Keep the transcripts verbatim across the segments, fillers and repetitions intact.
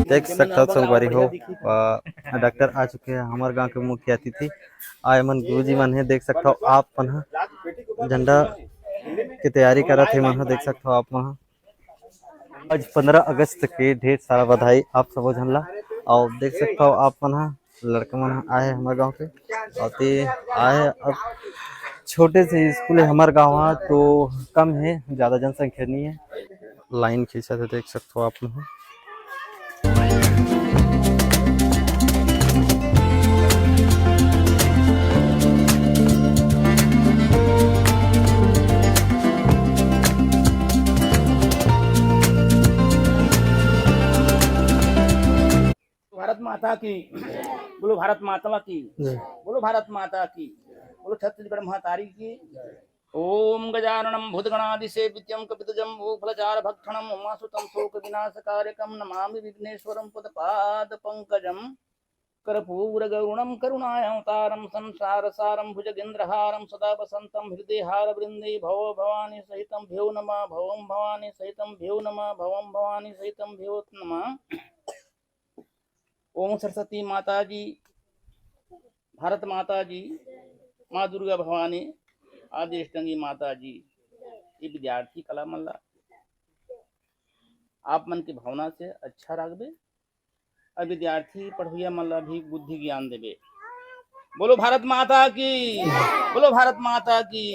देख सकथव संगवारी हो, अ, डॉक्टर आ चुके हैं, हमर गांव के मुख्य अतिथि। आए मन गुरुजी मन हे, देख सकथव आप मन ह झंडा के तैयारी करत हे, मन ह देख सकथव आप मन ह। आज पंद्रह अगस्त के ढेर सारा बधाई आप सबो झन ला। अउ देख सकथव आप मन ह, लड़का मन ह आए हे हमर गांव के, अउ ते आए हे। अब छोटे से स्कूल है हमर गांव ह, तो कम है, ज्यादा जनसंख्या नहीं है। लाइन खींचा थे, देख सकथव आप मन ह। भारत माता की, बोलो भारत माता की, जय। बोलो भारत माता की, बोलो छत्तीसगढ़ महतारी की। ओम गजाननम भूतगणादिसेवितम कपितजम्बूफलचार भक्षणम उमासुतम शोक विनाश कारकम नमामि विघ्नेश्वरम पद पाद पंकजम। कर्पूर गरुणम करुणावतारम संसार सारम भुजगेंद्रहारम सदा वसंतम हृदय हार वृंदे भव भवानी सहितम भ्यो नमः भवम भवानी सहितम भ्यो नमः भवम भवानी सहितम भ्यो नमः। ओम सरस्वती माता जी, भारत माता जी, माँ दुर्गा भवानी, आदि अष्टंगी माता जी, ये विद्यार्थी कला मन ला आप मन के भावना से अच्छा राखबे, और विद्यार्थी पढ़ुइया मन ला भी बुद्धि ज्ञान देबे। बोलो भारत माता की, बोलो भारत माता की।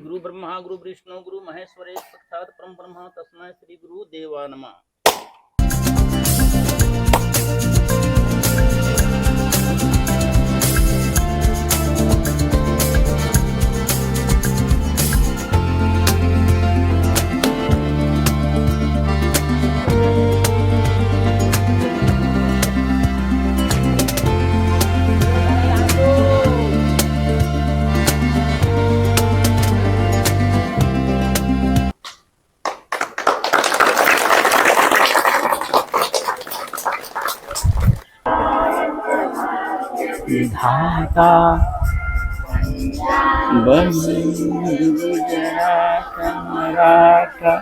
गुरु ब्रह्मा गुरु विष्णु गुरु महेश्वर एक साक्षात परम ब्रह्मा तस्मै श्री गुरु देवा नमः। धाता बन गुजरात मराठा।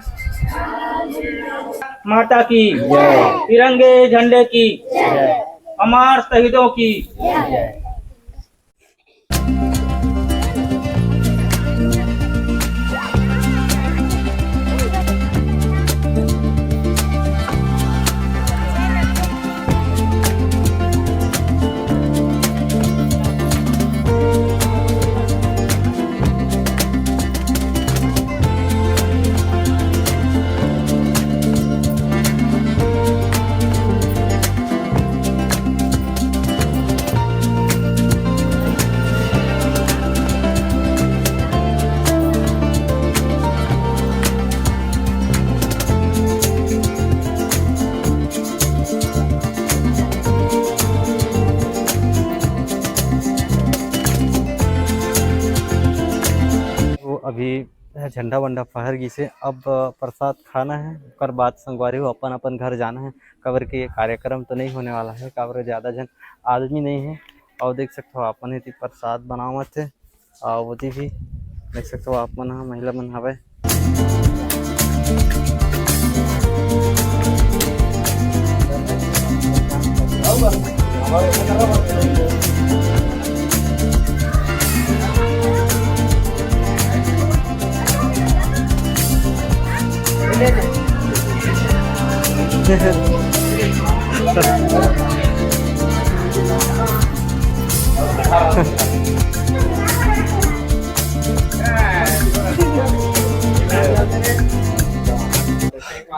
माता की जय। तिरंगे झंडे की जय। अमर शहीदों की जय। तो अभी झंडा वंडा फहर गिसे, अब प्रसाद खाना है, ओकर बाद संगवारी हो अपन अपन घर जाना है, काबर के ये कार्यक्रम तो नहीं होने वाला है, काबर ज्यादा झन आदमी नहीं है। और देख सकते हो अपन एती प्रसाद बनावत है, और वो भी देख सकते हो आप मन ह, महिला मन हवय।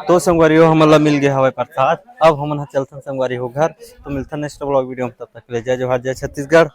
तो संगवारी हो, हमन ला मिल गए हवय प्रसाद। अब हमन ह चलथन संगवारी हो घर। तो मिलथन next vlog video में, तब तक के लिए जय जोहार, जय छत्तीसगढ़।